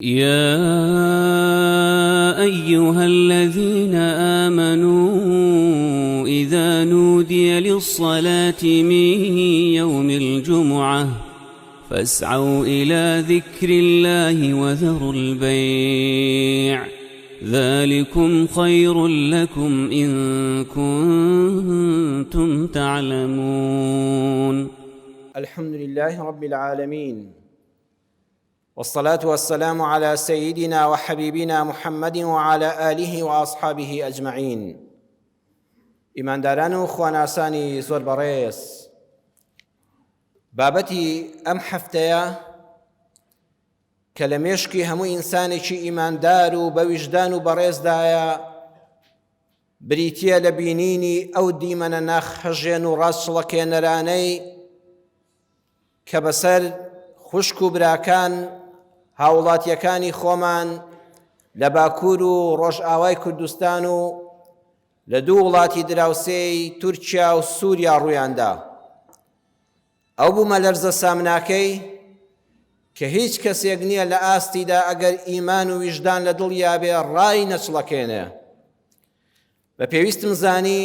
يا أيها الذين آمنوا إذا نودي للصلاة من يوم الجمعة فاسعوا إلى ذكر الله وذروا البيع ذلكم خير لكم إن كنتم تعلمون. الحمد لله رب العالمين والصلاة والسلام على سيدنا وحبيبنا محمد وعلى آله وأصحابه أجمعين. ئیمانداران و خواناسانی زۆر بەڕێز، بابەتی ئەم هەفتەیە کە لە مێشکی هەموو ئینسانێکی ئیماندار و بە ویژدان و بەڕێزدایە بریتییە لە بینینی ئەو دیمەنە ناخهەژێن و ڕاستچڵەکێنەرانەی کە بەسەر خوشک و براکان هاوڵاتیەکانی خۆمان لە باکوور و ڕۆژئاوای کوردستان و لە دوو وڵاتی دراوسێی تورکیا و سووریا ڕوویاندا. ئەو بوومەلەرزە سامناکەی کە هیچ کەسێک نییە لە ئاستیدا ئەگەر ئیمان و ویژدان لە دڵیا بێ ڕای نەچڵەکێنێ. بە پێویستم زانی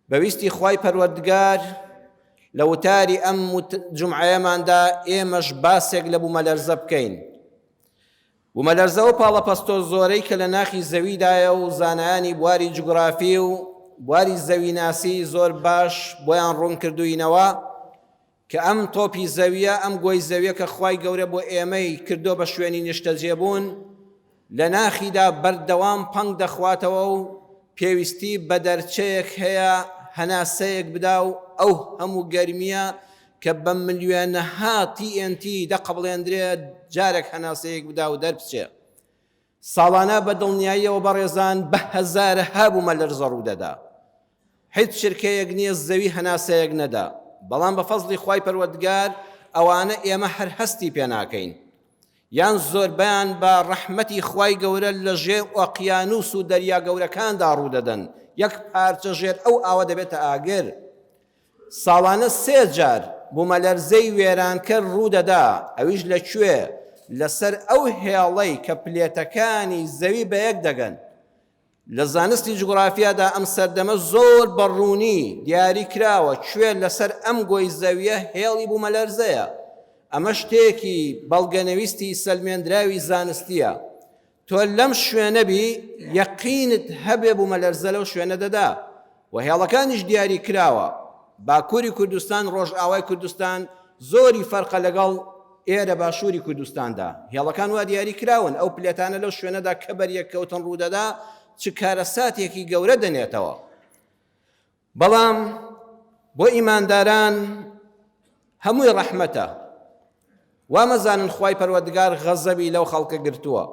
بە ویستی خوای پەروەردگار لە وتاری ئەم جومعەیەماندا ئێمەش باسێک لە بوومەلەرزە بکەین. بوومەلەرزە ئەو پاڵەپەستۆ زۆرەی کە لە ناخی زەویدایە و زانایانی بواری جوگرافی و بواری زەویناسی زۆر باش بۆیان ڕوون کردووینەوە کە ئەم تۆپی زەویە، ئەم گۆی زەویە کە خوای گەورە بۆ ئێمەی کردووە بە شوێنی نیشتەجێبوون، لە ناخیدا بەردەوام پەنگ دەخواتەوە و پێویستی بە دەرچەیەک هەیە هەناسەیەک بدا و ئەو هەموو گەرمییە کە بە ملیۆنەها تی ئێن تی دەقەبڵێندرێ جارێک هەناسەیەک بدا و دەربچێ. ساڵانە بە دڵنیاییەوە بەڕێزان بە هەزارەها بوومەلەرزە ڕوودەدا. هیچ چرکەیەک نییە زەوی هەناسەیەک نەدا، بەڵام بە فەزڵی خوای پەروەردگار ئەوانە ئێمە هەر هەستی پێ ناکەین. یان زۆربەیان بە ڕەحمەتی خوای گەورە لە ژێر ئۆقیانوس و دەریا گەورەکاندا ڕوودەدەن، یەک پارچە ژێر ئەو ئاوە دەبێتە ئاگر. ساڵانە سێ جار بومەلەرزەی وێرانکەر ڕوودەدا، ئەویش لە کوێ؟ لەسەر ئەو هێڵەی کە پلێتەکانی زەوی بەیەک دەگەن. لە زانستی جوگرافیادا ئەم سەردەمە زۆر بە ڕوونی دیاری کراوە کوێ لەسەر ئەم گۆی زەویە هێڵی بومەلەرزەیە. ئەمە شتێکی بەڵگەنەویستی سەلمێندراوی زانستیە. تۆ لەم شوێنە بی یەقینت هەبێ بومەلەرزە لەو شوێنە دەدا و هێڵەکانیش دیاری کراوە. باکوری کوردستان ڕۆژئاوای کوردستان زۆری فەرقە لەگەڵ ئێرە باشوری کوردستاندا هێڵەکان وا دیاری کراون ئەو پلێتانە لەو شوێنەدا کە بەریەککەوتن ڕوودەدا چ کارەساتێکی گەورە دەنێتەوە بەڵام بۆ ئیمانداران هەمووی ڕەحمەتە وا مەزانن خوای پەروەردگار غەزەبی لەو خەڵکە گرتووە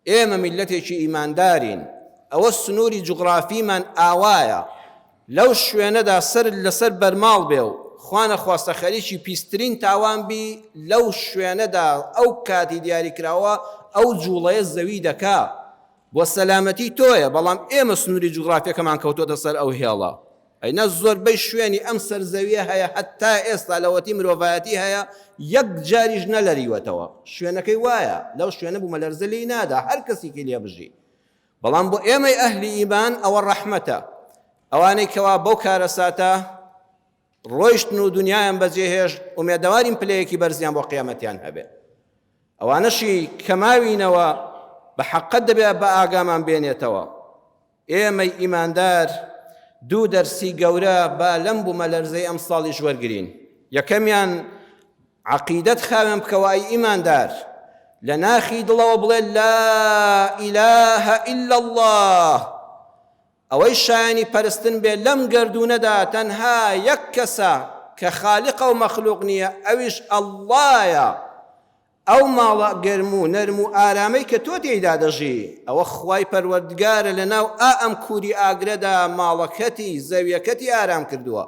ئێمە میللەتێکی ئیماندارین، ئەوە سنووری جوگرافیمان ئاوایە، لەو شوێنەدا سەرت لەسەر بەرماڵ بێ و خوانەخواستە خەریکی پیسترین تاوان بی، لەو شوێنەدا ئەو کاتی دیاریکراوە ئەو جووڵەیە زەوی دەکا بۆ سەلامەتی تۆیە، بەڵام ئێمە سنووری جوگرافیەکەمان کەوتۆتە سەر ئەو هێڵە. ئەینا زۆربەی شوێنی ئەم سەر زەویە هەیە هەتا ئێستا لەوەتی مرۆڤایەتی هەیە یەک جاریش نەلەریوەتەوە شوێنەکەی وایە لەو شوێنە بوومەلەرزە لێی نادا هەر کەسێکی لێ بژی بەڵام بۆ ئێمەی ئەهلی ئیمان ئەوە ڕەحمەتە ئەوانەی کەوا بەو کارەساتە ڕۆیشتن و دنیایان بەجێهێشت ئومێدەوارین پلەیەکی بەرزیان بۆ قیامەتیان هەبێ ئەوانەشی کەماوینەوە بە حەقەت دەبێ بە ئاگامان بێنێتەوە ئێمەی ئیماندار دوو دەرسی گەورە با لەم بومەلەرزەی ئەمساڵیش وەرگرین، یەکەمیان، عەقیدەت خاوێن بکەوە ئەی ئیماندار، لە ناخی دڵەوە بڵێ لا الە الا اللە، ئەوەی شایەنی پەرستن بێ لەم گەردوونەدا تەنها یەک کەسە کە خالقە و مەخلوق نییە ئەویش اللە یە، ئەو ماڵە گەرم و نەرم و ئارامەی کە تۆ تێیدا دەژی، ئەوە خوای پەروەردگارە لەناو ئا ئەم کوری ئاگرەدا ماڵەکەتی، زەویەکەتی ئارام کردووە.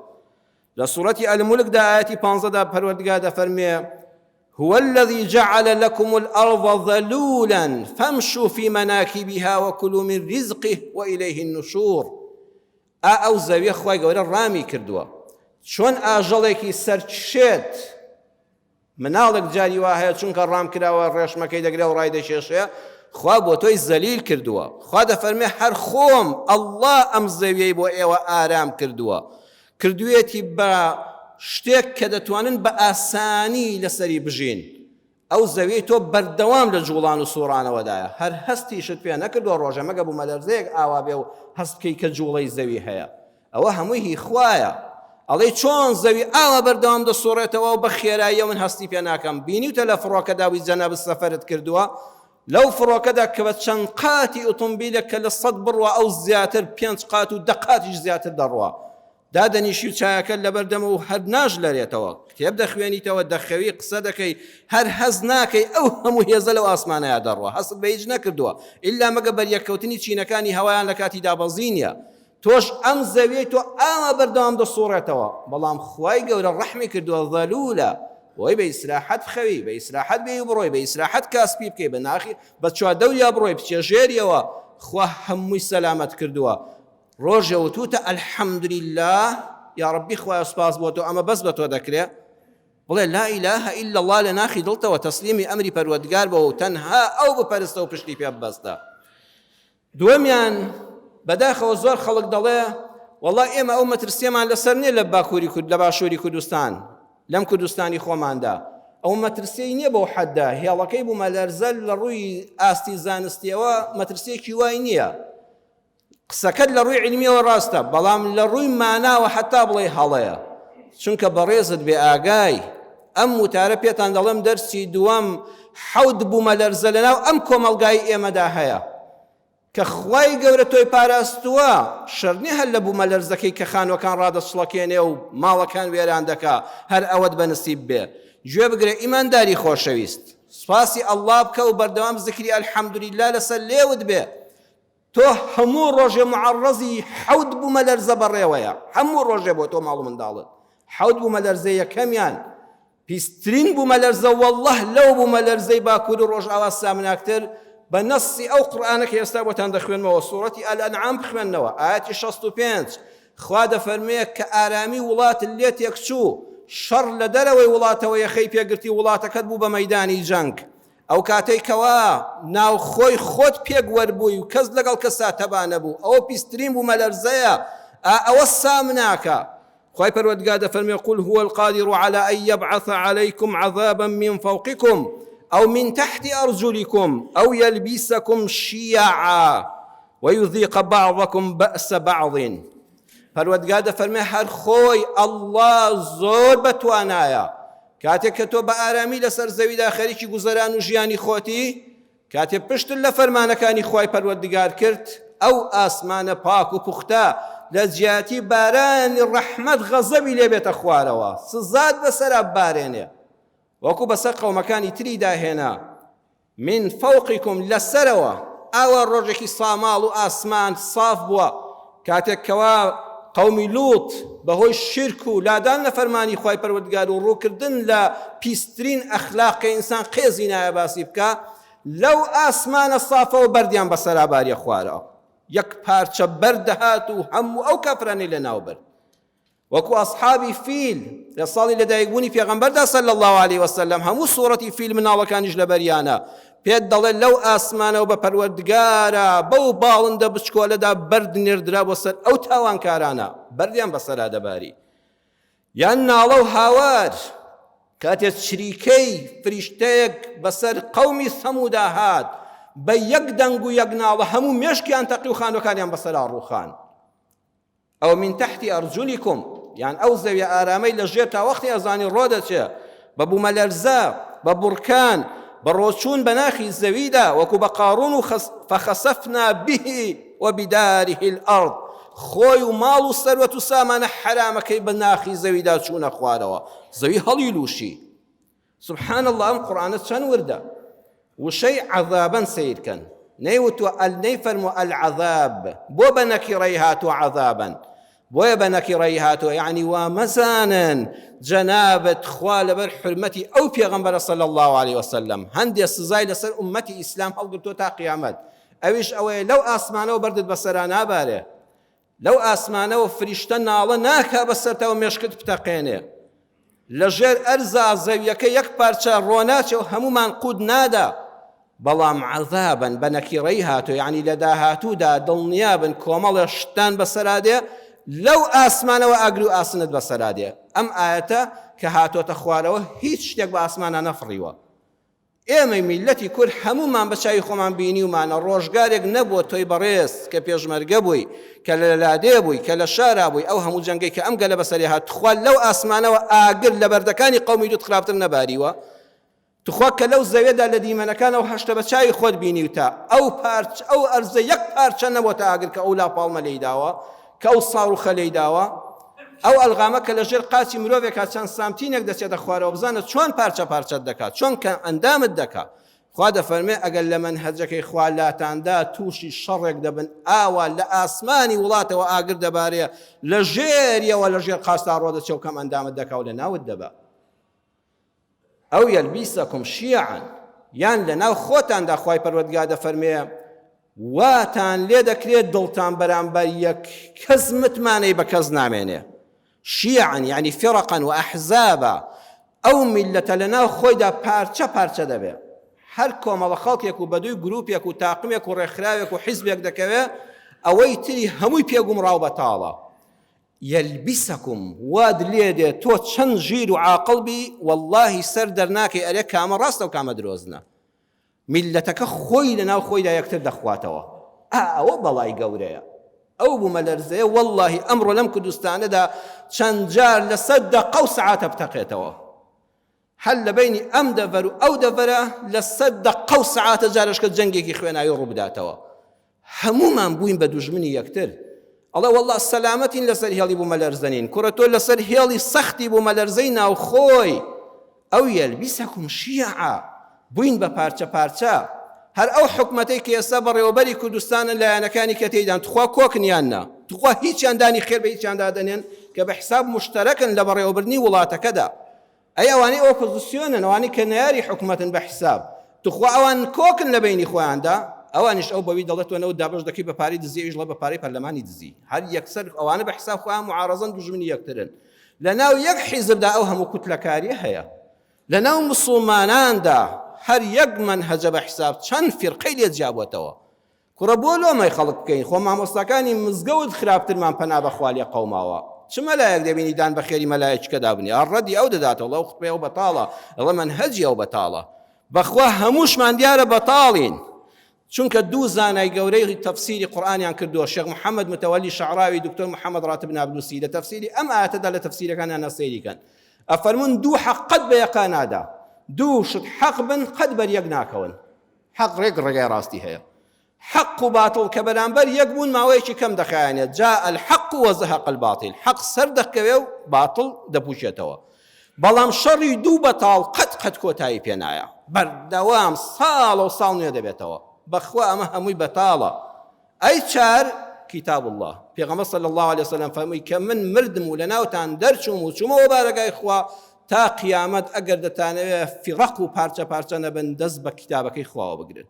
لە سوڕەتی الملک دا ئایەتی پانزە دا پەروەردگار دەفەرموێ، هو الذی جعل لکم الارض ذلولا فامشوا فی مناکبها وکلوا من رزقه وإلیه النشور. ئا ئەو زەویە خوای گەورە ڕامی کردووە، چۆن ئاژەڵێکی سەرشێت. مناڵێک جاری وا هەیە چونکە ڕام کراوە ڕێشمەکەی دەگرێ و ڕای دەکێشێ خوا بۆ تۆی زەلیل کردووە خوا دەفەرمێ هەر خۆم ئەڵڵا ئەم زەویەی بۆ ئێوە ئارام کردووە کردوێتی بە شتێک کە دەتوانن بە ئاسانی لەسەری بژین ئەو زەویەی تۆ بەردەوام لە جوڵان و سوڕانەوەدایە هەر هەستیشت پێ نەکردووە ڕۆژە مەگە بوومەلەرزەیەک ئاوا بێ و هەست بکەی کە جوڵەی زەوی هەیە ئەوە هەمووی هی خوایە. ئەڵێی چۆن زەوی ئاوا بەردەوام دەسوڕێتەوە و بە خێراییەوە من هەستی پێ ناکەم؟ بینیوتە لە فڕۆکەدا بووی جەنابت سەفەرت کردووە؟ لەو فڕۆکەدا کە بە چەند قاتی ئوتومبیلێک کە لە سەد بڕوا ئەو زیاتر پێنج قات و دە قاتیش زیاتر دەڕوا. دادەنیشی و چایەکەت لەبەر دەمە و هەر ناشلەرێتەوە. کتێب دەخوێنیتەوە، دەخەوی، قسە دەکەی، هەر هەست ناکەی ئەو هەموو هێزە لەو ئاسمانەیا دەڕوا. هەستت بە هیچ نەکردووە. ئیلا مەگە بەریەککەوتنی چینەکانی هەوایان لە کاتی دابەزینیا. تۆش ئەم زەویەی تۆ ئاوا بەردەوام دەسوڕێتەوە بەڵام خوای گەورە ڕەحمی کردووە ذەلولە بۆی بە ئیسراحەت بخەوی بە ئیسراحەت بێی و بڕۆی بە ئیسراحەت کاسپی بکەی بە ناخی بە چواردەوریا بڕۆی بچێ ژێریەوە خوا هەمووی سەلامەت کردووە ڕۆژێ وتوتە الحمدلله یا ربی خوایە سوپاس بۆ تۆ ئەمە بەس بە تۆ دەکرێ بڵێ لا اله الا الله لە ناخی دڵتەوە تەسلیمی ئەمری پەروەردگار بەوە و تەنها ئەو بپەرستە و پشتی پێ ببەستە دووەمیان، بەداخەوە زۆر خەڵک دەڵێ وەڵا ئێمە ئەو مەترسیەمان لەسەر نییە لە باکووری کورد لە باشووری کوردستان لەم کوردستانی خۆماندا ئەو مەترسیی نییە بەو حەدە هێڵەکەی بوومەلەرزە لە ڕووی ئاستی زانستیەوە مەترسیەکی وای نییە قسەکەت لە ڕووی علمیەوە ڕاستە بەڵام لە ڕووی ماناوە حتا بڵێ هەڵەیە چونکە بەڕێزت بێ ئاگای ئەم وتارە پێتان دەڵێم دەرسی دووەم حەوت بوومەلەرزە لەناو ئەم کۆمەڵگای ئێمەدا هەیە کە خوای گەورە تۆی پاراستووە شەرت نییە هەر لە بوومەلەرزەکەی کە خانوەکان ڕادەچڵەکێنێ و ماڵەکان وێران دەکا هەر ئەوەت بە نسیب بێ گوێ بگرە ئیمانداری خۆشەویست سوپاسی ئەڵڵا بکە و بەردەوام زکری الحمدللە لەسەر لێوت بێ تۆ هەموو ڕۆژێ معەڕەزی حەوت بوومەلەرزە بەڕێوەیە هەموو ڕۆژێ بۆ تۆ ماڵ و منداڵت حەوت بوومەلەرزە یەکەمیان پیسترین بوومەلەرزە والله لەو بوومەلەرزەی باکوور و ڕۆژئاوا سامناکتر بە نەسی ئەو قورئانە کە ئێستا بۆتان دەخوێنمەوە سوڕەتی ئەلئەنعام بخوێنەوە ئایەتی 65 خوا دەفەرموێ کە ئارامی وڵاتت لێ تێکچوو شەڕ لە دەرەوەی وڵاتەوە یەخەی پێگرتی وڵاتەکەت بوو بە مەیدانی جەنگ ئەو کاتەی کەوا ناوخۆی خۆت پێک وەربووی و کەس لەگەڵ کەسا تەبا نەبوو ئەوە پیسترین بوومەلەرزەیە ئا ئەوە سامناکە خوای پەروەردگار دەفەرمێ قل هو القادر على أن يبعث عليكم عذابا من فوقكم أو من تحت أرجلكم أو يلبسكم شيعا ويذيق بعضكم بأس بعض پەروەردگار دەفەرمێ هەر خۆی ئەڵڵا زۆر بەتوانایە کاتێک کە تۆ بە ئارامی لەسەر زەویدا خەریکی گوزەران و ژیانی خۆتی کاتێ پشتت لە فەرمانەکانی خوای پەروەردگار کرد ئەو ئاسمانە پاک و پوختە لە جیاتی بارانی ڕەحمەت غەزەبی لێ بێتە خوارەوە سزات بەسەرا ببارێنێ وەکو بەسەر قەومەکانی تریدا هێنا من فوقکم لە سەرەوە، ئاوا ڕۆژێکی ساماڵ و ئاسمان ساف بووە، کاتێک کەوا قەومی لوط بەهۆی شیرک و لادان لە فەرمانی خوای پەروەردگار و ڕووکردن لە پیسترین ئەخلاق کە ئینسان قێزی نایە باسی بکا لەو ئاسمانە سافەوە بەردیان بەسەرا باریە خوارەوە یەک پارچە بەرد دەهات و هەموو ئەو کافرانەی لەناو برد. وەکو ئەسحابی فیل لە ساڵی لەدایکبوونی پێغەمبەردا صلی اللە علیه وسلم هەموو سوڕەتی فیل مناڵەکانیش لەبەریانە پێت دەڵێ لەو ئاسمانەوە بە پەروەردگارە بەو باڵندە بچکۆلەدا بەرد نێردرا بۆ سەر ئەو تاوانکارانە بەردیان بەسەرا دەباری یان ناڵە و هاوار کاتێ چریکەی فریشتەیەک بەسەر قەومی سەمودا هات بە یەک دەنگ و یەک ناڵە هەموو مێشکیان تەقی و خانوەکانیان بەسەرا ڕووخان او من تحت ارجلکم یان ئەو زەویە ئارامەی لە ژێر تا وەختی ئەزانی ڕۆدەچێ بە بوومەلەرزە بە بوڕکان بە ڕۆچوون بە ناخی زەویدا وەکو بە قاڕون و فخسفنا به وبداره الارض خۆی و ماڵ و سەروەت و سامانە حەرامەکەی بە ناخی زەویدا چوونە خوارەوە زەوی هەڵی لوشی سبحان اللە ئەم قورئانە چەند وردە وشەی عذابا سەیر کەن نەیوتووە ئەل نەیفەرمووە العذاب بۆ بە نەکیڕەی هاتووە عذابا بۆیە بە نەکیڕەی هاتووە یعنی وا مەزانن جەنابت خوا لەبەر حرمەتی ئەو پێغەمبەرە صلی الله علیه وسلم هەندێ سزای لەسەر ئومەتی ئیسلام هەڵگرتووە تا قیامەت ئەویش ئەوەیە لەو ئاسمانەوە بەردت بەسەرا نابارێ لەو ئاسمانەوە فریشتە ناڵە ناکا بەسەرتەوە مێشکت بتەقێنێ. لە ژێر ئەرزا زەویەکە یەک پارچە ڕۆناچێ و هەموومان قوت نادا بەڵام عەزابەن بە نەکیڕەیی هاتووە یعنی لە داهاتوودا دڵنیابن کۆمەڵێ شتان بەسەرا دێ لەو ئاسمانەوە ئاگر و ئاسنت بەسەرا دێ ئەم ئایەتە کە هاتۆتە خوارەوە هیچ شتێک بە ئاسمانە نەفڕیوە ئێمەی میللەتی کورد هەموومان بە چاوی خۆمان بینیومانە ڕۆژگارێک نەبووە تۆی بەڕێز کە پێشمەرگە بووی کە لە لادێ بووی کە لە شارا بووی ئەو هەموو جەنگەی کە ئەم گەلە بەسەری هات تخوا لەو ئاسمانەوە ئاگر لە بەردەکانی قەومی لوت خراپتر نەباریوە تخوا کە لەو زەوێدا لە دیمەنەکان ئەو هەشتە بە چاوی خۆت بینیوتە ئەو پارچ ئەو ئەرزە یەک پارچە نەبۆتە ئاگر کە ئەو لاپاڵمە لێی داوە کە ئەو ساڕوخە لێی داوە ئەو ئەلغامە کە لە ژێر قاچی مرۆڤێکا چەند سامتینێک دەچێتە خوارەوە بزانە چۆن پارچە پارچەت دەکات چۆن کە ئەندامت دەکات خوا دەفەرمێ ئەگەر لە مەنهەجەکەی خوا لاتاندا تووشی شەڕێک دەبن ئاوا لە ئاسمانی وڵاتەوە ئاگر دەبارێ لە ژێریەوە لە ژێر قاچتا ڕۆدەچێ و کەم ئەندامت دەکا و لە ناوت دەبا. او یلبسکم شیعا یان لەناو خۆتاندا خوای پەروەردگار دەفەرمێ واتان لێ دەکرێت دڵتان بەرامبەر یەک کەس متمانەی بە کەس نامێنێ شیعا یعنی فرقا و احزابا ئەو میلەتە لەناو خۆیدا پارچە پارچە دەبێ هەر کۆمەڵە خەڵکێک و بەدووی گروپێک و تاقمێک و ڕێکخراوێک و حیزبێک دەکەوێ ئەوەی تری هەمووی پێگومڕاو بەتاڵە یلبسکم وات لێدێ تۆ چەند ژیر و عاقڵ بی وەڵاهی سەر دەرناکەی ئەرێ کامە ڕاستە و کامە درۆزنە میللەتەکە خۆی لەناو خۆیدا یەکتر دەخواتەوە ئا ئەوە بەڵای گەورەیە ئەو بوومەلەرزەیە وەڵاهی ئەمڕۆ لەم کوردستانەدا چەند جار لەسەر دەقە و سەعاتە بتەقێتەوە هەر لە بەینی ئەم دەڤەر و ئەو دەڤەرە لە سەر دەقە و سەعاتە جارەشکە جەنگێکی خوێناوی ڕووبداتەوە. هەموومان بووین بە دوژمنی یەکتر. ئەڵێ وەڵڵا سەلامەتین لەسەر هێڵی بوومەلەرزە نین. کوڕە تۆ لەسەر هێڵی سەختی بوومەلەرزەی ناوخۆی. ئەو یەلبیسەکم شیعا. بووین بە پارچە پارچە. هەر ئەو حکومەتەی کە ئێستا بەڕێوەبەری کوردستانن لایەنەکانی کە تێیدان تخوا کۆکن یان نا؟ تخوا هیچیان دانی خێر بە هیچیاندا دەنێن کە بە حساب موشتەرەکن لە بەڕێوەبردنی وڵاتەکەدا. ئەی ئەوانەی ئۆپۆزسیۆنن ئەوانەی کە نەیاری حکومەتن بە حساب توخوا ئەوان کۆکن لە بەینی خۆیاندا ئەوانیش ئەو بەوی دەڵێت تۆ نەوت دابەش دەکەی بە پارەی دزی ئەویش دەڵێت بە پارەی پەرلەمانی دزی هەر یەکسەر ئەوانە بە حساب خۆیان معارەزەن دوژمنی یەکترن لە ناو یەک حیزبدا ئەو هەموو کوتلەکاریە هەیە لە ناو مسوڵماناندا هەر یەک مەنهەجە بە حساب چەند فیرقەی لێ جیابووەتەوە کوڕە بۆ لۆمەی خەڵک بکەین خۆ مامۆستاکانی مزگەوت خراپترمان پەنا بەخوا لێ قەوماوە چ مەلایەک دەبینی دان بە خێری مەلایەکی کە دابنێ هەر ڕەدی ئەو دەداتەوە ئەڵێ ئەو خوتبەی ئەو بەتاڵە ئەڵێ مەنهەجی ئەو بەتاڵە بەخوا هەمووشمان دیارە بەتاڵین چونکە دوو زانای گەورەی تەفسیری قورئانیان کردووە شێخ محەممەد متەوەلی شەعراوی دکتۆر محەممەد ڕاتب نابلوسی لە تەفسیری ئەم ئایەتەدا لە تەفسیرەکانیان سەیری کەن ئەفەرموون دوو حەق قەت بە یەکا نادا دوو شت حەق بن قەت بەر یەک ناکەون حەق ڕێک ڕێگای ڕاستی هەیە. حەق و باتڵ کە بەرامبەر یەک بوون ماوەیەکی کەم دەخایەنێت، جاء الحق وزهق الباطل، حەق سەردەکەوێ و باتڵ دەپوکێتەوە. بەڵام شەڕی دوو بەتاڵ قەت قەت کۆتایی پێ نایە. بەردەوام ساڵە و ساڵ نوێ دەبێتەوە. بەخوا ئەمە هەمووی بەتاڵە. ئەی چار، کتاب اللە. پێغەمبەر صلی اللە علیە وسلم فەرمووی کە من مردم و لەناوتان دەرچووم و چوومەوە بارەگای خوا تا قیامەت ئەگەر دەتانەوێ فیڕەق و پارچە پارچە نەبن دەست بە کیتابەکەی خواوە بگرن.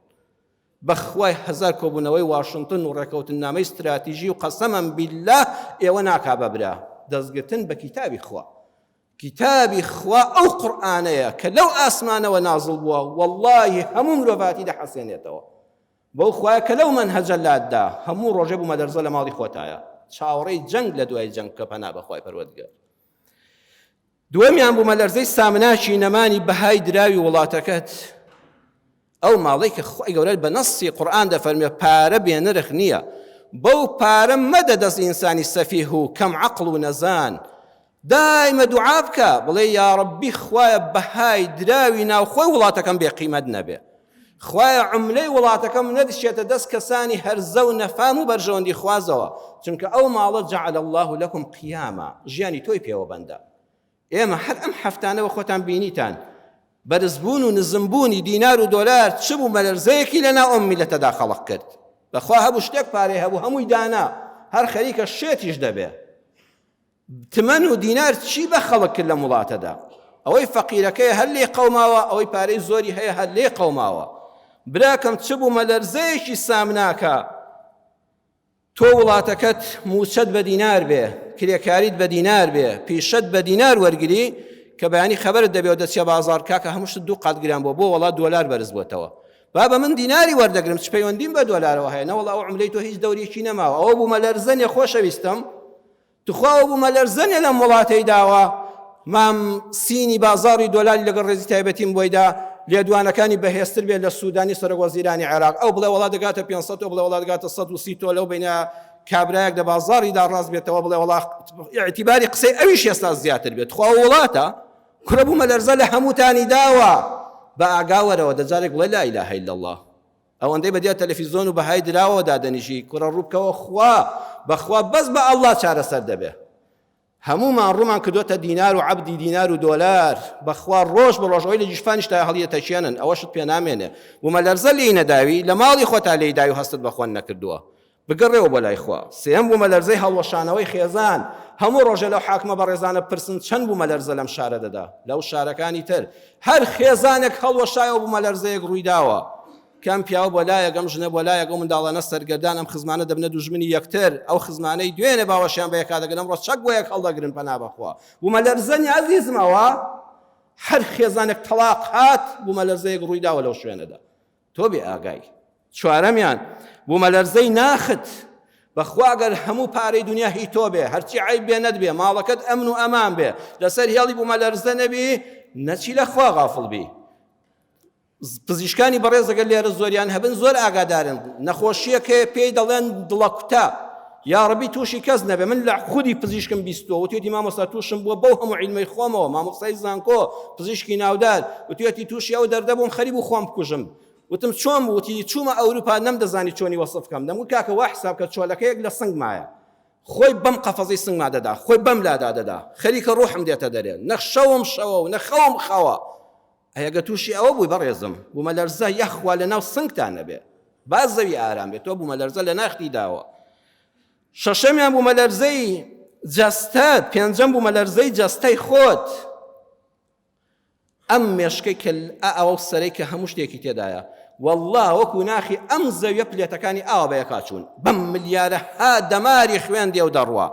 بەخوای هەزار کۆبوونەوەی واشنتن و ڕێکەوتننامەی ستراتیژی و قەسەمەن بیللە ئێوە ناکا بە برا دەستگرتن بە کیتابی خوا. کیتابی خوا ئەو قورئانەیە کە لەو ئاسمانەوە نازڵ بووە وەڵڵاهی هەموو مرۆڤاتی دەحەسێنێتەوە. بەو خوایە کە لەو مەنهەجە لاتدا هەموو ڕۆژێ بوومەلەرزە لە ماڵی خۆتایە چاوەڕێی جەنگ لە دوای جەنگ بکە پەنا بە خوای پەروەردگار. دووەمیان بوومەلەرزەی سامناکی نەمانی بەهای دراوی وڵاتەکەت ئەو ماڵەی کە خوای گەورە بە نەسی قورئان دەفەرمێ پارە بێ نرخ نییە بەو پارە مەدە دەست ئینسانی سەفیه و کەم عەقڵ و نەزان دایمە دوعا بکە بڵێ یاڕەبی خوایە بەهای دراوی ناوخۆی وڵاتەکەم بێ قیمەت نەبێ خوایە عوملەی وڵاتەکەم نەدشێتە دەست کەسانی هەرزە و نەفام و بەرژەوەندی خوازەوە چونکە ئەو ماڵە جعل الله لكم قیاما ژیانی تۆی پێوە بەندە ئێمە هەر ئەم هەفتانەوە خۆتان بینیتان بەرزبوون و نزمبوونی دینار و دۆلار چ بوو مەلەرزەیەکی لەناو ئەم میلەتەدا خەڵق کرد بەخوا هەبوو شتێک پارەی هەبوو هەمووی دانا هەر خەریکە شێتیش دەبێ تمەن و دینار چی بە خەڵک کرد لەم وڵاتەدا؟ ئەوەی فەقیرەکەیە هەر لێی قەوماوە، ئەوەی پارەی زۆری هەیە هەر لێی قەوماوە. براکەم چ بوومەلەرزەیەکی سامناکە تۆ وڵاتەکەت مووچەت بە دینار بێ، کرێکاریت بە دینار بێ، پیشەت بە دینار وەرگری، کە بەیانی خەبەرت دەبێ و دەچیە بازاڕ کاکە هەموو شت دوو قات گران بووە بۆ وەڵا دۆلار بەرز بۆتەوە بابە من دیناری وەردەگرم چ پەیوەندیم بە دۆلارەوە هەیە نەوەڵا ئەو عوملەی تۆ هیچ دەورێکی نەماوە ئەوە بوومەلەرزەنێ خۆشەویستم توخوا ئەو بوومەلەرزەنێ لەم وڵاتەی داوە مام سینی بازاڕی دۆلاری لەگەڵ ڕێزی تایبەتیم بۆی دا لێدوانەکانی بەهێزتر بێت لە سوودانی سەرۆک وەزیرانی عێراق ئەو بڵێ وەڵا دەگاتە 500 ئەو بڵێ وەڵا دەگاتە 130 تۆ لەو بینە کابرایەک لە بازاڕیدا ڕاست بێتەوە بڵێ وەڵا ئیعتیباری قسەی ئەویش ئێستا زیاتر بێت خوا وڵاتە کوڕە بوومەلەرزە لە هەمووتانی داوە بە ئاگا وەرەوە دەجارێک بڵێ لا اله الا الله ئەوەندەی بەدیا تەلەفیزۆن و بەهای دراوەوە دادەنیشی کوڕە ڕووبکەوە خوا بەخوا بەس بە ئەڵڵا چارەسەر دەبێ هەموومان ڕوومان کردۆتە دینار و عەبدی دینار و دۆلار بەخوا ڕۆژ بە ڕۆژ ئەوەی لە گیرفانیشتا هەڵیەتەکێنن ئەوەشت پێ نامێنێ بوومەلەرزە لێی نەداوی لە ماڵی خۆتا لێی داوی و هەستت بە خۆن نەکردووە بگەڕێوە بۆ لای خوا سێیەم بوومەلەرزەی هەڵوەشانەوەی خێزان هەموو ڕۆژێ لەو حاکمە بەڕێزانە بپرسن چەند بوومەلەرزە لەم شارە دەدا لەو شارەکانی تر هەر خێزانێک هەڵوەشایەوە بوومەلەرزەیەک ڕوویداوە کە ئەم پیاوە بۆ لایەک، ئەم ژنە بۆ لایەک، ئەو منداڵانە سەرگەردان، ئەم خزمانە دەبنە دوژمنی یەکتر، ئەو خزمانەی دوێنێ باوەشیان بە یەکا دەگرن ئەمڕۆ چەک بۆ یەک هەڵدەگرن پەنا بەخوا بوومەلەرزەنی ئەزیزمەوە هەر خێزانێک تەڵاق هات بوومەلەرزەیەک ڕوویداوە لەو شوێنەدا تۆ بێ ئاگای. چوارەمیان بوومەلەرزەی ناخت بەخوا گەر هەموو پارەی دنیا هی تۆ بێ هەرچی عیب بێ نەتبێ ماڵەکەت ئەمن و ئەمان بێ لەسەر هێڵی بوومەلەرزە نەبی نەچی لە خوا غافڵ بی پزیشکانی بەڕێز ئەگەر لێرە زۆریان هەبن زۆر ئاگادارن نەخۆشیەک هەیە پێی دەڵێن دڵەکوتە یاڕەبی تووشی کەس نەبێ من لە خودی پزیشکم بیستووە وتێتی مامۆستا تووشم بووە بەو هەموو عیلمەی خۆمەوە مامۆستای زانکۆ پزیشکی ناودار وتێتی تووشی ئەو دەردە بووم خەریک بوو خۆم بکوژم وتم چۆن بوو وتی چوومە ئەوروپا نەمدەزانی چۆنی وەسف بکەم دەمگوت کاکە وا حساب کە چۆلەکەیەک لە سنگمایە خۆی بەم قەفەزەی سنگما دەدا خۆی بەم لادا دەدا خەریکە ڕۆحم دێتە دەرێ نە شەوم شەوە و نە خەوم خەوە ئەی ئەگەر تووشی ئەوە بووی بەڕێزم بوومەلەرزە یەخوا لە ناو سنگتا نەبێ با زەوی ئارام بێت تۆ بوومەلەرزە لە ناختی داوە شەشەمیان بوومەلەرزەی جەستەت پێنجەم بوومەلەرزەی جەستەی خۆت ئەم مێشکەی کە ئەوە سەرەی کە هەموو شتێکی تێدایە والله وەکو ناخی ئەم زەویە پلێتەکانی ئاوا بە یەکا چوون بەم ملیارەها دەماری خوێن دێ و دەڕوا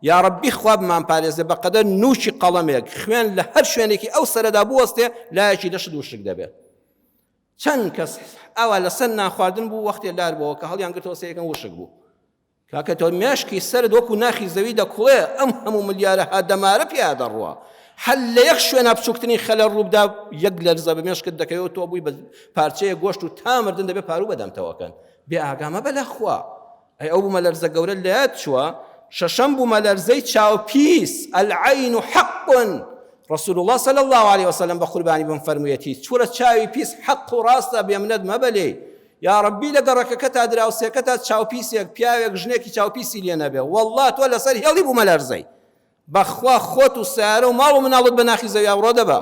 یاڕەبی خوا بمانپارێزێ بەقەدەر نوکی قەڵەمێک خوێن لە هەر شوێنێکی ئەو سەرەدا بوەستێ لایەکی لەشت وشک دەبێت چەند کەس ئاوا لەسەر نانخواردن بوو وەختێ لار بووەوە کە هەڵیان گرتەوە سەیەکەم وشک بوو کاکە تۆ مێشکی سەرت وەکو ناخی زەوی دەکوڵێ ئەم هەموو ملیارەها دەمارە پیا دەڕوا هەر لە یەک شوێنە بچووکترین خەلە ڕووبدا یەک لەرزە بە مێشکت دەکەوێت تۆ بووی بە پارچەیە گۆشت و تا مردن دەبێت پاروو بەدەمتەوەکەن بێ ئاگامە بە لە خوا ئەی ئەو بوومەلەرزە گەورە لەیاد چووە؟ شەشەم بوومەلەرزەی چاوپیس، العین حق، رسول اللە صلی اللە علیە وسلم بە قوربانی بم فەرموویەتی، چورە چاوی پیس حەق و ڕاستە بێمنەت مەبە لێی، یاڕەبی لە گەڕەکەکەتا دراوسێکەتا چاوپیسێک پیاوێک ژنێکی چاوپیسی لێ نەبێ واللە تۆ لەسەر هێڵی بوومەلەرزەی بەخوا خۆت و سەیارە و ماڵ و مناڵت بە ناخی زەویا ڕۆ دەبا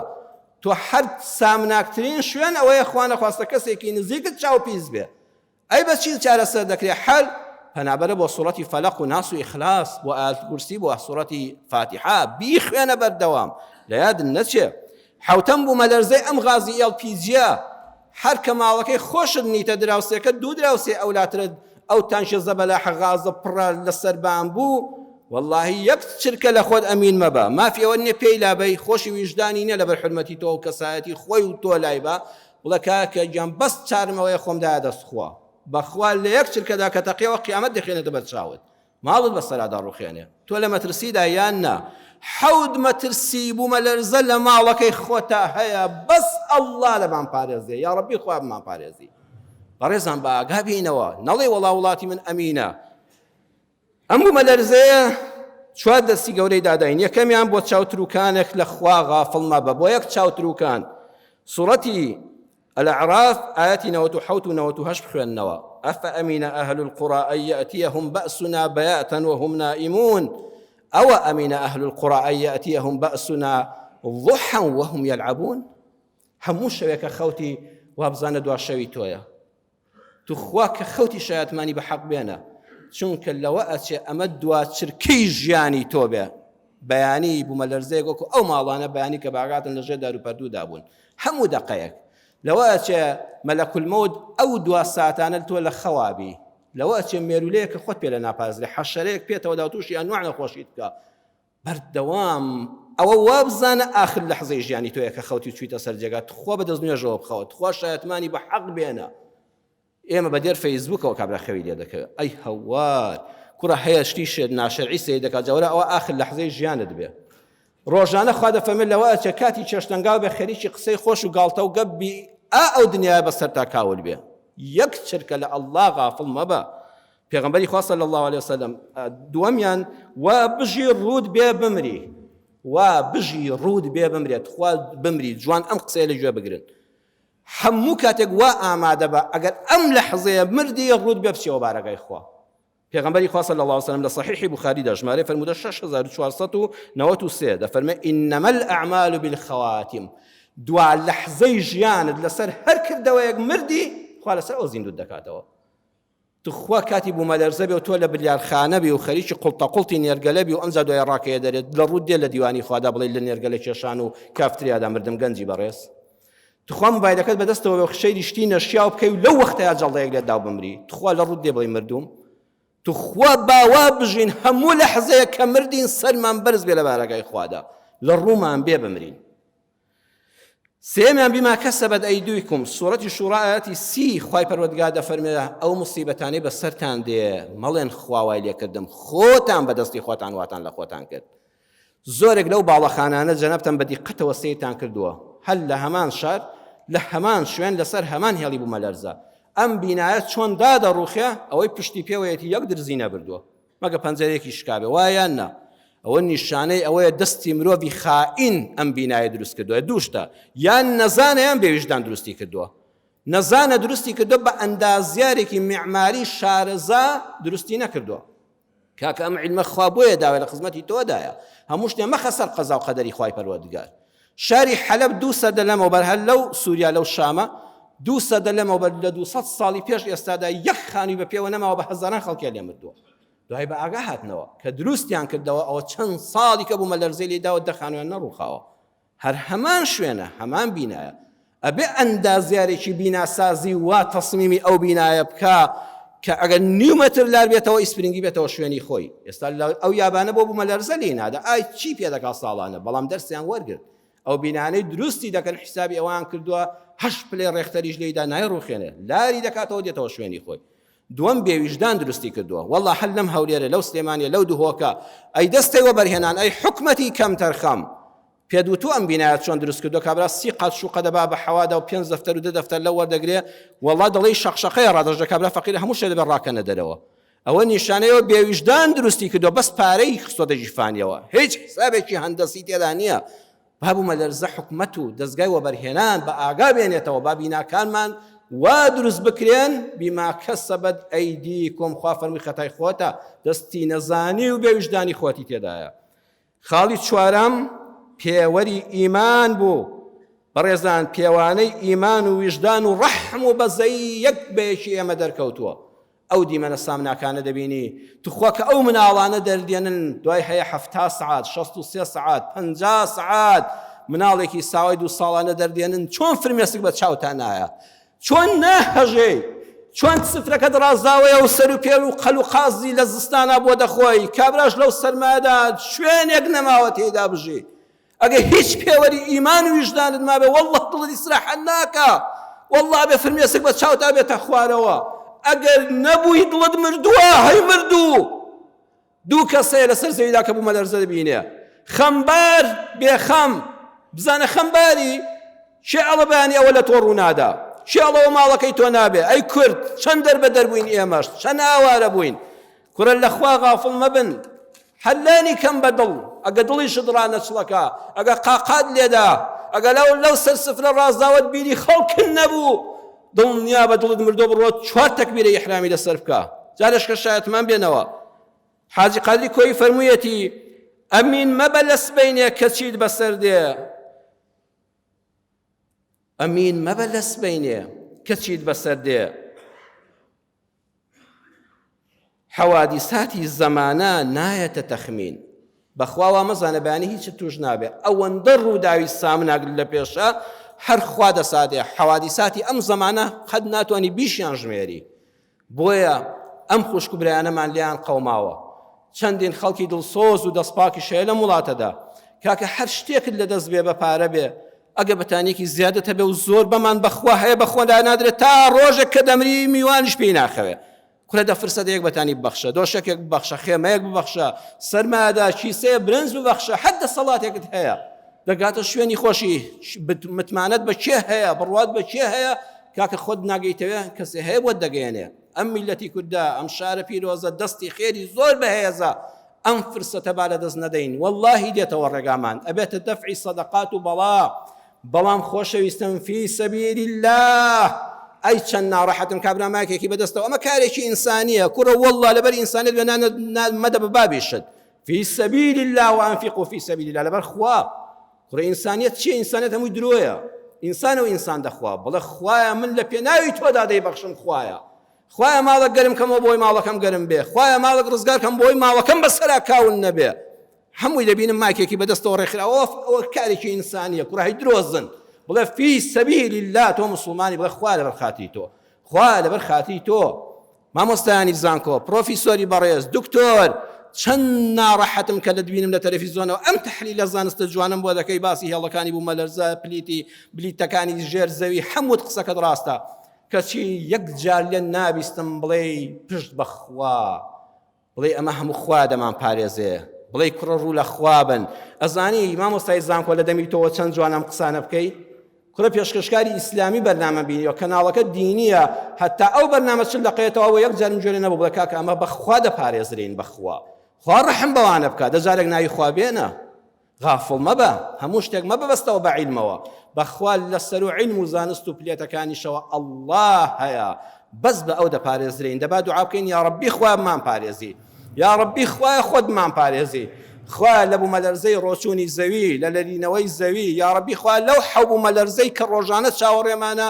تۆ هەر سامناکترین شوێن ئەوەیە خوا نەخواستە کەسێکی نزیکت چاوپیس بێ ئەی بە چی چارەسەر دەکرێ حەل؟ پەنابەرە بۆ سوڕەتی فەلەق و ناس و ئیخلاس بۆ ئایەت کورسی بۆ سوڕەتی فاتیحە بیخوێنە بەردەوام لە یادت نەچێ حەوتەم بوومەلەرزەی ئەم غازی ئێڵ پیجیە هەر کە ماڵەکەی خۆشت نیتە دراوسێکە دوو دراوسێ ئەولاترت ئەو تانکیە زەبەلاحە غازە پڕە لەسەر بان بوو واللهی یەک چرکە لە خۆت ئەمین مەبە مافی ئەوە نییە پێی لابەی خۆشی ویژدانی نییە لەبەر حرمەتی تۆ و کەسایەتی خۆی و تۆ لای بە بڵێ کاکە گیان بەس چارم ئەوەیە خۆم دایە دەست خوا بەخوا لە یەک چرکەدا کە تەقیەوە قیامەت دەخێنێتە بەر چاوت ماڵت بەسەرا دەڕوخێنێ تۆ لە مەترسیدا یان نا حەوت مەترسی بوومەلەرزە لە ماڵەکەی خۆتا هەیە بەس ئەڵڵا لەمان پارێزێ یا ڕەبی خوا بمان پارێزی بەڕێزان بە ئاگا بینەوە نەڵێ وەڵا وڵاتی من ئەمینە ئەم بوومەلەرزەیە چوار دەستی گەورەی داداین یەکەمیان بۆ چاوتروکانێک لە خوا غافڵ مەبە بۆ یەک چاوتروکان سوڕەتی الأعراف آيات 97 و 98 بخوێننەوە أفأمن أهل القرى أن يأتيهم بأسنا بياتا وهم نائمون أو أمن أهل القرى أن يأتيهم بأسنا ضحى وهم يلعبون هەموو شەوێکە خەوتی وابزانە دوا شەوی تۆیە توخوا کە خەوتی شایەتمانی بە حەق بێنە چونکە لەوە ئەچێ ئەمە دوا چرکەی ژیانی تۆ بێ بەیانی بوومەلەرزەیەک وەکو ئەو ماڵانە بەیانی کە باگاتن لە ژێر داروپەردوودا بوون هەموو دەقەیەک لەوە ئەچێ مەلەکول مەوت ئەو دوا ساتانە تۆ لە خەوابی لەوە ئەچێ مێرولەیە کە خۆت پێ لە ناپارێزرێ حەشەرەیەک پێتەوە دا تووشی ئەنواع نەخۆشیت بکە. بەردەوام ئەوە وابزانە ئاخر لەحزەی ژیانی تۆیە کە خەوتی و چویتە سەر جێگا تخوا بە دەست نوێژەوە بخەوە تخوا شایەتمانی بە حەق بێنە ئێمە بە دێر فەیسبوکەوە کابرا خەوی لێ دەکەوێت ئەی هەوار کوڕە هەیە شتی شێت ناشەرعی سەیر دەکات جەوەرە ئەوە ئاخر لەحزەی ژیانت بێ ڕۆژانە خوا دەفەرمێت لەوە ئەچێ کاتی چێشتەنگاو بێ خەریکی قسەی خۆش و گاڵتە و گەپ بی ئا ئەو دنیایە بەسەرتا کاول بێ یەک چرکە لە ئەڵڵا غافڵ مەبە پێغەمبەری خوا صلی الله علیه وسلم دووەمیان وا بژی ڕوود بێ بمری وا بژی ڕوود بێ بمرێت خوا بمری جوان ئەم قسەیە لە گوێ بگرن هەموو کاتێک وا ئامادە بە ئەگەر ئەم لەحزەیە مردی ڕوود بێ بچیەوە بارەگای خوا پێغەمبەری خوا صلی الله علیه وسلم لە صحیح بخاری دا ژمارەی فەرموودە 6493 دەفەرمێ انما الاعمال بالخواتم دوا لەحزەی ژیانت لەسەر هەر کردەوەیەک مردی خوا لەسەر ئەو زیندوت دەکاتەوە تخوا کاتی بوومەلەرزە بێ و تۆ لە بلیارخانە بی و خەریکی قوڵتە قوڵتی نێرگەلە بی و ئەمجا دوای ڕاکەیە دەرێت لە ڕووت دێ لە دیوانی خوادا بڵێ لە نێرگەلە کێشان و کافتریادا مردم گەنجی بەڕێز تخوا موبایلەکەت بەدەستەوە بێ و سەیری شتی نەشیاو بکەی و لەو وەختەیا جەڵدەیەک لێت داو بمری تخوا لە ڕووت دێ بڵێی مردووم تخوا با وا بژین هەموو لەحزەیەک کە مردین سەرمان بەرز بێ لە بارەگای خوادا لە ڕوومان بێ بمرین سێمیان بما کەسەبەت ئەیدویکم سوڕەتی شوڕا ئاەتی سی خوای پەروەردگار دەفەرمێ ئەو مصیبەتانەی بەسەرتان دێ مەڵێن خوا وای لێکردم خۆتان بەدەستی خۆتان واتان لە خۆتان کرد زۆرێک لەو باڵەخانانە جەنابتان بە دیقەتەوە سەیرتان کردووە، هەر لە هەمان شار، لە هەمان شوێن، لەسەر هەمان هێڵی بوومەلەرزە. ئەم بینایە چۆن دادەڕووخێ، ئەوەی پشتی پێوەیەتی یەک درزی نەبردووە، مەگە پەنجەرەیەکی شکابێ، وایە یان نا؟ ئەوە نیشانەی ئەوەیە دەستی مرۆڤی خائین ئەم بینایە دروست کردووە. دوو شتە، یان نەزانە یان بێویژدان دروستی کردووە. نەزانە دروستی کردووە، بە ئەندازیارێکی میعماری شارەزا دروستی نەکردووە. کاکە ئەم عیلمە خوا بۆیە داوە لە خزمەتی تۆدایە هەموو شتێ مەخە سەر قەزا و قەدەری خوای پەروەردگار شاری حەلەب دوو سەدە لەمەوبەر هەر لەو سووریا لەو شامە دوو سەدە لەمەوبەر لە 200 ساڵی پێش ئێستادا یەک خانووی بە پێوە نەماوە بە هەزاران خەڵکیان لێ مردووە دوای بە ئاگا هاتنەوە کە دروستیان کردەوە ئەوە چەند ساڵی کە بوومە لەرزەی لێداوە دە خانوویان نەڕووخاوە هەر هەمان شوێنە هەمان بینایە ئەبێ ئەندازیارێکی بیناسازی وا تەسمیمی ئەو بینایە بکا کە ئەگەر نیو مەتر لار بێتەوە ئیسپرینگی بێتەوە شوێنی خۆی ئێستا ئەو یابانە بۆ بوومەلەرزە لێی نادا ئای چی پێ دەکا ساڵانە بەڵام دەرسیان وەرگرت ئەو بینانەی دروستی دەکەن حیسابی ئەوان کردووە هەشت پلەی ڕێختەریش لێیدا نایڕوخێنێ لاری دەکاتەوە دێتەوە شوێنی خۆی دووەم بێویژدان دروستی کردووە واللە هەر لەم هەولێرە لەو سلێمانیە لەو دهۆکە ئەی دەستەی وەبەرهێنان ئەی حکومەتی کەمتەرخەم پێت وتوو ئەم بینایە چۆن دروست کردووە کابرا سی قات شوقە دەبا بە حەوادا و پێنج دەفتەر و دە دەفتەر لەو وەردەگرێ واللە دەڵێی شەقشەقەیە ڕادەش کابرا فەقیرە هەموو شتێ دەبێ ڕاکەنە دەرەوە ئەوە نیشانەیەوە بێویژدان دروستی کردووە بەس پارەی خستۆتە ژیفانیەوە هیچ حسابێکی هەندەسی تێدا نییە با بوومەلەرزە حکومەت و دەزگای وەبەرهێنان بە ئاگا بێنێتەوە با بیناکانمان وا دروست بکرێن بما کەسەبەت ئەیدیکم خوا فەرمووی خەتای خۆتە دەستی نەزانی و بێویژدانی خۆتی تێدایە خاڵی چوارەم پێوەری ئیمان بوو بەڕێزان پێوانەی ئیمان و ویژدان و ڕەحم و بەزەیی یەک بە یەکی ئێمە دەرکەوتووە ئەو دیمەنە سامناکانە دەبینی توخوا کە ئەو مناڵانە دەردێنن دوای هەیە حەفتا سەعات 63 سەعات پەنجا سەعات مناڵێکی ساوای دوو ساڵانە دەردێنن چۆن فرمێسک بە چاوتان نایە چۆن ناهەژێی چۆن سفرەکەت ڕازاوەیە و سەر و پێل و قەل و قازی لە زستانا بۆ دەخۆی کابراش لەو سەرمایەدا شوێنێک نەماوە تێیدا بژی ئەگەر هیچ پێوەری ئیمان و ویژدانت مابێ واللە دڵت ئیسراحەت ناکا واللە ئەبێ فرمێسک بە چاوتا بێتە خوارەوە ئەگەر نەبووی دڵت مردووە هەی مردوو دوو کەس هەیە لەسەر زەویدا کە بوومەلەرزە دەبینێ خەمبار بێخەم بزانە خەمباری کێ ئەڵە بەیانی ئەوە لە تۆ ڕوونادا کێ ئەڵەوە ماڵەکەی تۆ نابێ ئەی کورد چەند دەربەدەر بووین ئێمەش چەند ئاوارە بووین کوڕە لە خوا غافڵ مەبن هەر لانی کەم بە دڵ ئەگە دڵیشت ڕانەچڵەکا ئەگە قاقات لێدا ئەگە لەو لەو سەر سفرە ڕازاوەت بیری خەڵکن نەبوو دڵنیا بە دڵت مردۆ بڕۆ چوار تەکبیرە ئیحرامی لەسەر بکە جارێش کە شایەتمان بێنەوە حاجی قادری کۆیی فەرموویەتی ئەمین مەبە لە سبەینێ کە چیت بەسەر دێ ئەمین مەبە لە سبەینێ کە چیت بەسەر دێ حەوادیساتی زەمانە نایەتە تەخمین. بەخوا وا مەزانە بەیانی هیچت توش نابێ ئەوەندە ڕووداوی سامناک لە پێشە هەر خوا دەساتێ حەوادیساتی ئەم زەمانە قەت ناتوانی بیشیان ژمێری بۆیە ئەم خوشک و برایانەمان لێیان قەوماوە. چەندین خەڵکی دڵسۆز و دەستپاکیش هەیە لەم وڵاتەدا. کاکە هەر شتێکت لەدەست بێ بە پارە بێ، ئەگە بەتانیەکی زیادت هەبێ و زۆر بەمان بەخوا هەیە بەخۆدا نادرێت تا ڕۆژێک کە دەمری میوانیش پێی ناخەوێ. کورە دە فرسەتێک بەتانی ببەخشە، دۆشەکێک ببەخشە، خێمەیەک ببەخشە، سەرمایەدار کیسەیە برنج ببەخشە، هەر دەسەڵاتێکت هەیە دەگاتە شوێنی خۆشی، متمانەت بە کێ هەیە، بڕوات بە کێ هەیە، کاکە خۆت ناگەیتەوێ کەسێ هەیە بۆت دەگەیەنێ. ئەم میللەتی کوردە، ئەم شارە پیرۆزە دەستی خێری زۆر بەهێزە، ئەم فرسەتە با لەدەست نەدەین، وەڵڵاهی دێتەوە ڕێگامان، ئەبێتە دەفعی سەدەقات و بەڵا، بەڵام خۆشەویستم فی سبیل اللە ئەی چەند ناڕەحەتم کابرا مایکێکی بەدەستەوە ئەمە کارێکی ئینسانیە کوڕە واللە لەبەر ئینسانیت بێ مەدە بە بابیشت فی سبیل اللە وانفقوا فی سبیل اللە لەبەر خوا کوڕە ئینسانیت چیە ئینسانیت هەمووی درۆیە ئینسانە و ئینسان دەخوا بڵێ خوایە من لە پێناوی تۆدا دەیبەخشم خوایە خوایە ماڵە گەرم کەمەوە بۆی ماڵەکەم گەرم بێ خوایە ماڵک ڕزگار کەم بۆی ماڵەکەم بەسەرا کاول نەبێ هەمووی دەبینم مایکێکی بەدەستەوە ڕێکخراوە ئەوە کارێکی ئینسانیە کوڕە هەی درۆزن بڵێ فی سەبیل الله تۆ مسلمانی بڵێ خوا لەبەر خاتری تۆ خوا لەبەر خاتری تۆ مامۆستایانی زانکۆ پرۆفیسۆری بەڕێز دکتۆر چەند ناڕەحەتم کە دەبینم لە تەلەفیزیۆنەوە ئەم تحلیلە زانستە جوانم بۆ دەکەی باسی هێڵەکانی بوومەلەرزە پلیتی بلیتەکانی ژێر زەوی هەمووت قسەکەت ڕاستە کەچی یەک جار لێ نابیستم بڵێی پشت بەخوا بڵێی ئەمە هەموو خوا دەمان پارێزێ بڵێی کوڕە ڕوو لە خوا بن ئەزانی مامۆستای زانکۆ لە دەمی تۆوە چەند جوان ئەم قسانە بکەی کوڕە پێشکەشکاری ئیسلامی بەرنامە بینیوە کەناڵەکە دینیە هەتا ئەو بەرنامە چل دەقەیەتەوە یەک جارم گوێ نەبوو بڵێ کاکە ئەمە بەخوا دەپارێزرین بەخوا خوا ڕەحم بەوانە بکە دە جارێک ناوی خوا بێنە غافڵ مەبە، هەموو شتێک مەبەبەستەوە بە عیلمەوە، بەخوا لە سەروو عیلم و زانست و پلێتەکانیشەوە اللە هەیە، بەس بە ئەو دەپارێزرێین، دەبا دوعا بکەین یاڕەبی خوایە بمان پارێزی، یاڕەبی خوایە خۆت بمان پارێزی، خوایە لە بومەلەرزەی ڕۆچوونی زەوی، لە لەرینەوەی زەوی، یاڕەبی خوایە لەو حەو بومەلەرزەی کە ڕۆژانە چاوەڕێمانە،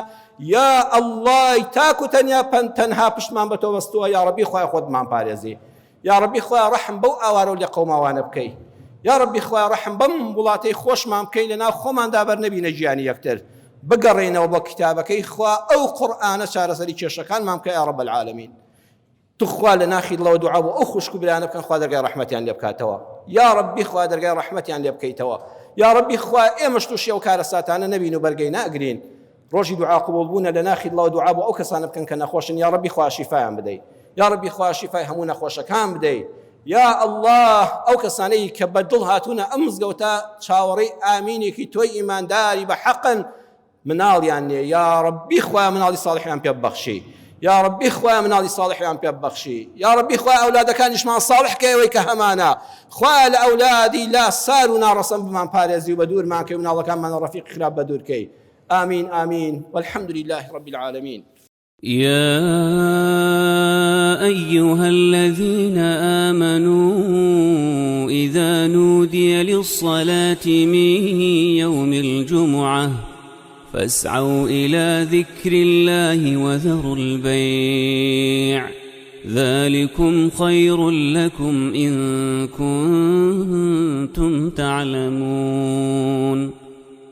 یا اللە ی تاک و تەنیا تەنها پشتمان بە تۆ بەستووە، یاڕەبی خوایە خۆت بمان پارێزی. یاڕەبی خوایە ڕەحم بەو ئاوارە و لێقەوماوانە بکەی یاڕەبی خوایە ڕەحم بەم وڵاتەی خۆشمان بکەی لەناو خۆماندا بەر نەبینە گیانی یەکتر بگەڕێینەوە بۆ کتابەکەی خوا ئەو قورئانە چارەسەری کێشەکانمان بکە یا رب العالمین توخوا لە ناخی دڵەوە دوعا بۆ ئەو خوشک و برایانە بکەن خوا دەرگای ڕەحمەتیان لێ بکاتەوە یا ربی خوا دەرگای ڕەحمەتیان لێ بکەیتەوە یا ربی خوا ئێمەش تووشی ئەو کارەساتانە نەبین و بەرگەی ناگرین ڕۆژی دوعا قبوڵ بوونە لە ناخی دڵەوە دوعا بۆ ئەو کەسانە بکەن کە نەخۆشن یا ڕەبی خوا شیفایان بدەی یا ڕەبی خوا شیفای هەموو نەخۆشەکان بدەی یا اللە ئەو کەسانەی کە بە دڵ هاتوونە ئەم مزگەوتە چاوەڕێی ئامینێکی تۆی ئیمانداری بە حەقن مناڵیان نییە یا ڕەبی خوا مناڵی صالحیان پێ ببەخشی یا ڕەبی خوایە مناڵی صالحیان پێ ببەخشی یا ڕەبی خوایە ئەولادەکانیشمان صالح کەی ئەوەی کە هەمانە خوایە لە ئەولادی لاسار و ناڕەسەن بمان پارێزی و بە دوورمان کەی مناڵەکانمان لە ڕەفیقی خراپ بە دوور کەی آمین آمین والحمد لله رب العالمین. يا أيها الذين آمنوا إذا نودي للصلاة من يوم الجمعة فاسعوا إلى ذكر الله وذروا البيع ذلكم خير لكم إن كنتم تعلمون.